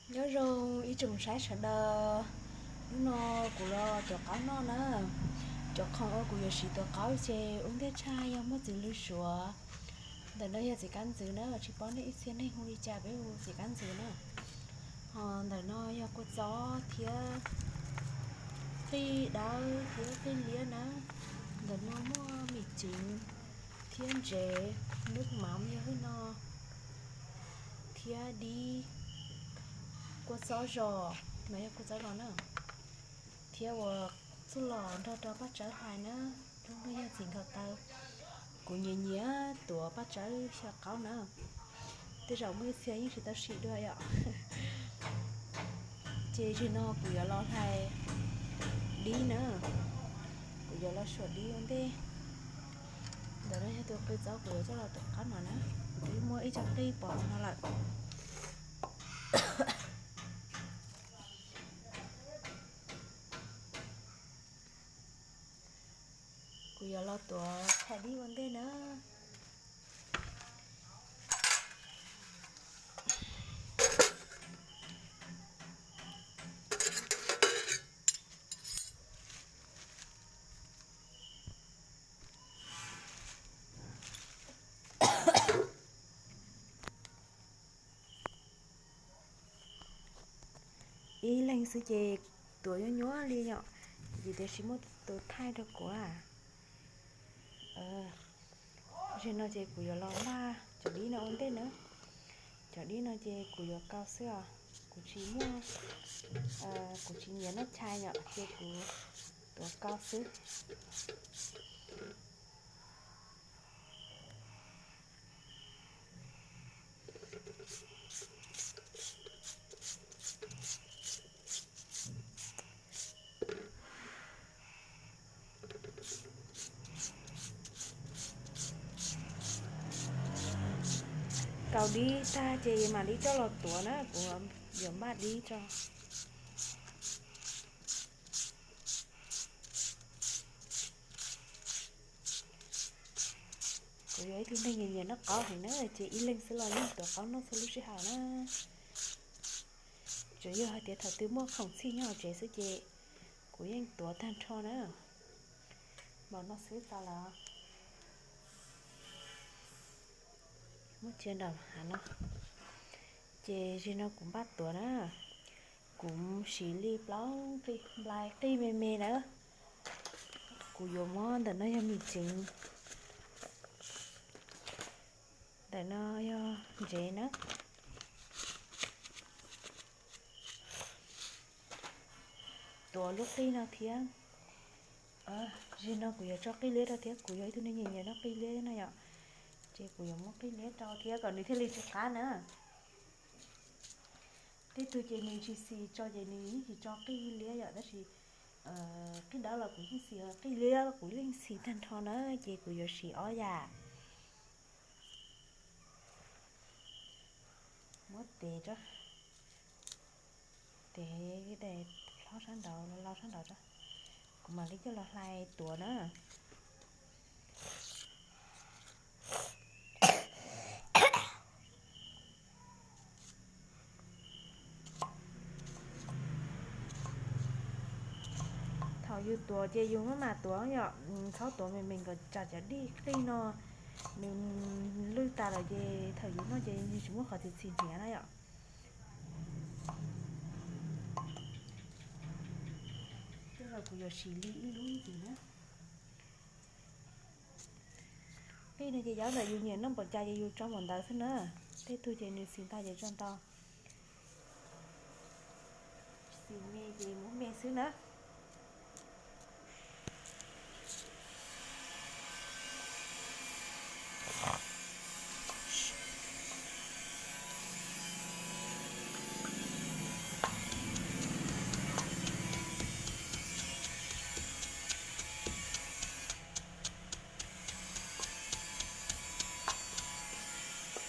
Nyob zoo ib tsoom saib sawv daws, hnub no kuv los tuav qaub noj na. Cov khoom uas kuv yuav siv tuav qaub ces ua ntej tshaj yog muaj txiv lws suav, ntawm no yog txiv kab ntxwv na, tsis paub nej ib txhia neeg hu li cas, peb hu txiv kab ntxwv na. Ho ntawm no yog kua txob thiab qij dawb thiab qij liab na. Ntawm no muaj mim ceev thiab ntsev, nub mav yog hwj no, thiab dib, kua txob zos, no yog kua txob zos na, thiab ua txuj lom nrog rau paj tsawb hlais na. Rau no yog txiv nkhaus taw. Kuv nyiam nyiam tuav paj tsawb xyaw qaub na, tej zaum muaj ib txhia yeej tsis tau sim dua yom. Ces zaum no kuv yuav los hlais dib na, kuv yuav los suam dib ua ntej. Ntawm no yog tus qws txob kuv yuav coj los tuav qaub no na, kuv twb muab ib co qij pov no lawm. Kuv yuav los tuav thaim dib ua ntej na. Ib leeg xwb ces tuav nyuaj nyuaj li yom, ces tiam sis muaj tus thaij rau kuv. Zaum no ces kuv yuav los npaj cov dib no ua ntej na. Cov dib no ces kuv yuav kau xwb os, kuv tsis muaj, kuv tsis nyiam noj chai yom, ces kuv tuav kau xwb. Kau dib tag ces mam li coj los tuav na, kuv yuav npaj dib tso. Kuv yog ib tug neeg nyiam nyiam noj qaub heev na, ces ib leeg xwb los yeej tuav qaub noj txhua lub sij hawm na. Tsuas yog hais tias thaum twg muaj khoom txhij nyob hauv tsev xwb ces kuv yeej tuav tag nrho na. Npaum no xwb tas lawm. Muab cia nram hav no. Ces zaum no kuv npaj tuav na, kuv siv li plaub nqi nplai qij me me na. Kuv yuav muab, ntawm no yog mim ceev, ntawm no yog ntsev na. Tuav lub qij no thiab. Zaum no kuv yuav tso qij liab rau thiab, kuv yog ib tug neeg nyiam nyiam noj qij liab no yom. Ces kuv yuav muab qij liab rau thiab kom nws thiaj li tsis qab na. Tej tug ces nws tsis xis tso ces nws yeej tsis tso qij liab yom, tab sis qij dawb los kuv yeej xis, qij liab los kuv yeej xis tag nrho na, ces kuv yuav siv ob yam. Muab tev, tev hlob sab nraud, lau sab nraud, kuv mam li coj los hlais tuav na. Thaum yus tuav ces yus maj mam tuav yom, txhob tuav me me kom tsam cov dib qij no nws lwj tas lawm ces thaum yus noj ces yus tsis muaj qhov txi txhis hniav na yom. Tej zaum kuv yuav siv li ib lub ntxiv na. Qij no ces yav ntawm yus nyiam noj npaum cas ces yus tso npaum ntawd xwb na. Tej tug ces nws xis ntau ces tso ntau, xis me ces muab me xwb na.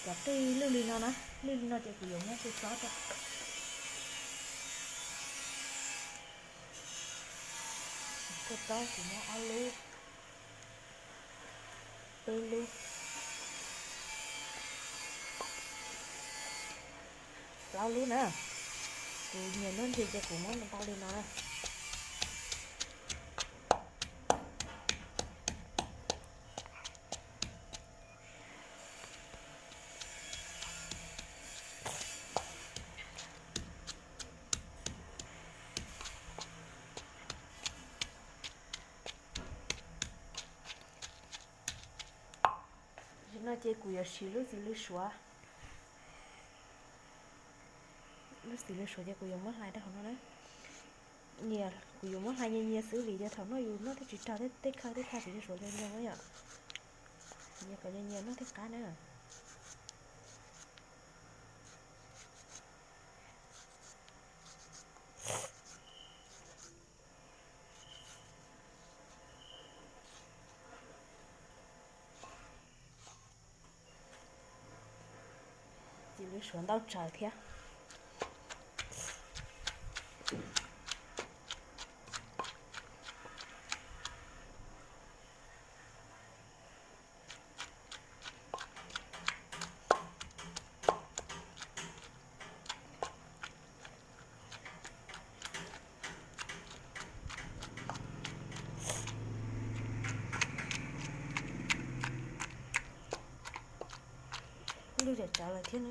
Cov qij lwj li no na, lwj li no ces kuv yuav muab kua txob rau. Kua txob kuv muab ob lub, peb lub, plaub lub na. Kuv nyiam noj ntsis ces kuv muab ntau li no na. Tam sim no ces kuv yuav siv lub txiv lws suav. Lub txiv lws suav ces kuv yuav muab hlais rau hauv no na. Nyias kuv yuav muab hlais nyias nyias xwb vim tias thaum no yus noj thiaj tsis raug tej khawj tej thaj txiv lws suav zoo zoo na yom. Nyias kom nyias nyias noj thiaj qab na. Txiv lws suav ntau tsawv thiab. Lwj tsawv tsawv lawm thiab na.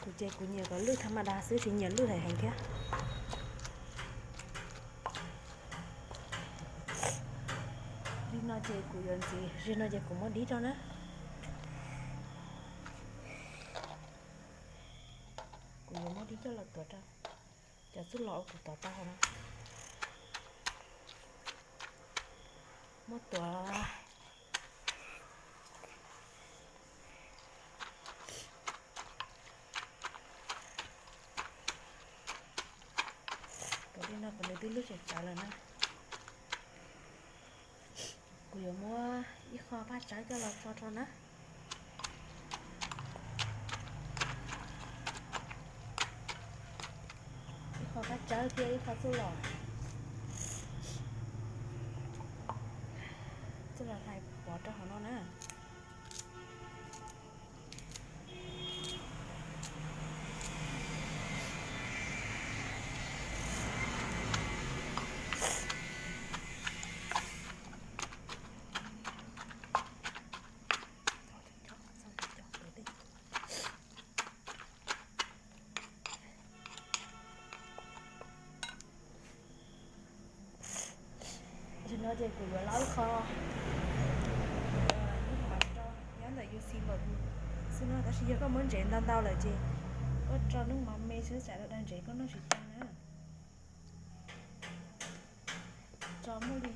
Kuv ces kuv nyiam kom lwj tha ma da xwb tsis nyiam lwj heev heev thiab. Li no ces kuv yuav ntxiv, li no ces kuv muab dib rau na. Kuv yuav muab dib coj los tuav rau cov txuj lom uas kuv tuav tau no. Muab tuav. Tuav li no kom nws twb lwj tsawv tsawv lawm na. Kuv yuav muab ib qho paj tsawb coj los tso rau na. Ib qho paj tsawb thiab ib qho txuj lom, txuj lom hlais pov rau hauv no na. Tam sim no ces kuv yuav laub ib qho nuj mov rau nyob ntawm yus xis npaum xwb no, tab sis yog koj muab ntsev ntau ntau lawm ces koj tso nuj mov me xwb tsam dag ntsev koj noj tsis tau na. Tso muaj li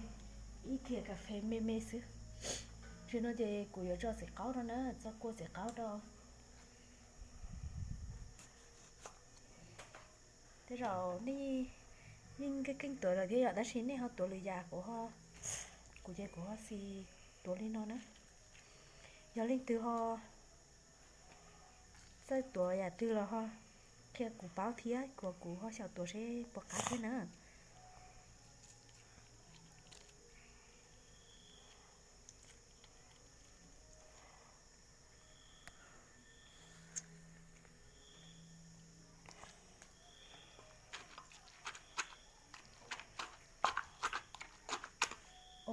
ib thìa cà phê me me xwb. Tam sim no ces kuv yuav tso txiv qaub rau na, txo kua txiv qaub rau. Tej zaum nej yeej keej keej tuav lawm thiab yom, tab sis nej ho tuav lwm yam, kuv ho, kuv ces kuv ho xis tuav li no na. Yog leej twg ho txawj tuav yam twg los ho qhia kuv paub thiab, kuv, kuv ho xyaum tuav seb puas qab thiab na.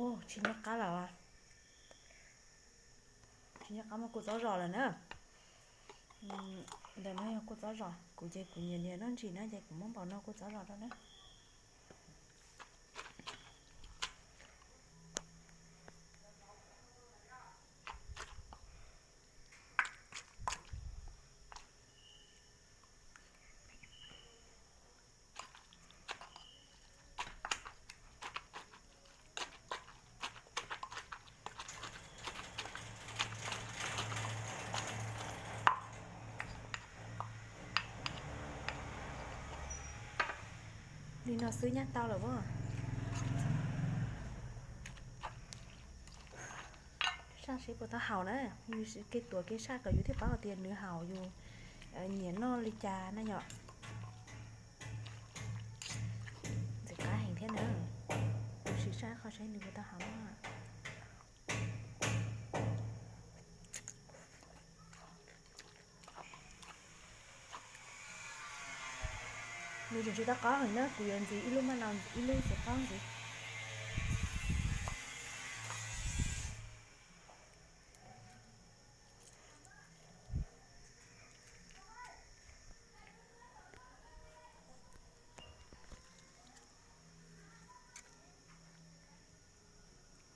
Ua tsis nyob qab lawm. Tsis nyob qab, muaj kua txob zos lawm na. Ntawm no yog kua txob zos, kuv ces kuv nyiam nyiam noj ntsim na ces kuv muab npaum no kua txob zos rau na. Li no xwb nyab tau lawm as. Saj seb puas tau haum na, yus kev tuav kev saj kom yus thiaj paub hais tias nws haum yus nyiam noj li cas na yom. Ntxim qab heev thiab na. Kuv sim saj qhov seb nws puas tau haum na. Nws tseem tsis tau qaub heev na, kuv yuav ntxiv ib lub maj nau ib lub ntxiv qaub ntxiv.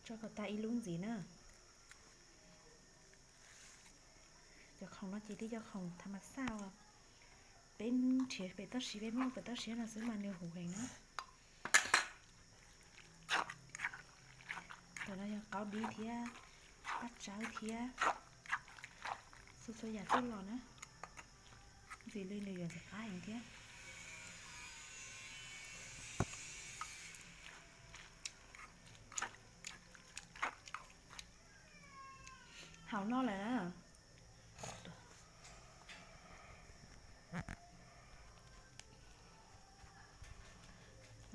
Tso kom tag ib lub ntxiv na. Cov khoom no ces tib cov khoom tha mas xaj uas peb nrhiav pem toj siab, peb muaj pem toj siab no xwb mas nws huv heev na. Ntawm no yog qaub dib thiab, qab tsawb thiab, txhua txhua yam tuaj los na. Ntxim li nws yuav ntxim qab heev thiab. Haus noj lawm na.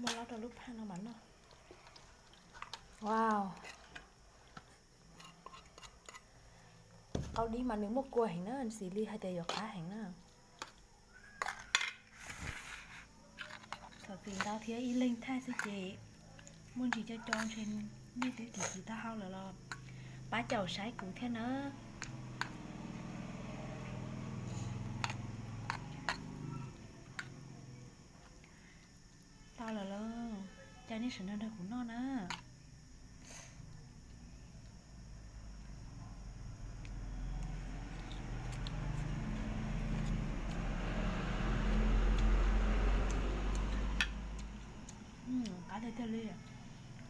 Muab lob rau lub phaj no mas noj. Wow, qaub dib mas nws muaj kua heev na, xws li hais tias yuav qab heev na. Thaum txiv ntau thiab ib leeg thaij xwb ces muaj ntsis co co ntshe nej twb kim kim taub hau lawm los pab caum saib kuv thiab na. Tau lawm lauj, caw nej sawv daws nrog kuv noj na. Qab tiag tiag li.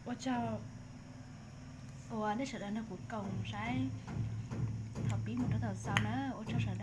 Ua tsaug uas nej sawv daws nrog kuv koom saib thaum pib mus rau thaum xaus na. Ua tsaug sawv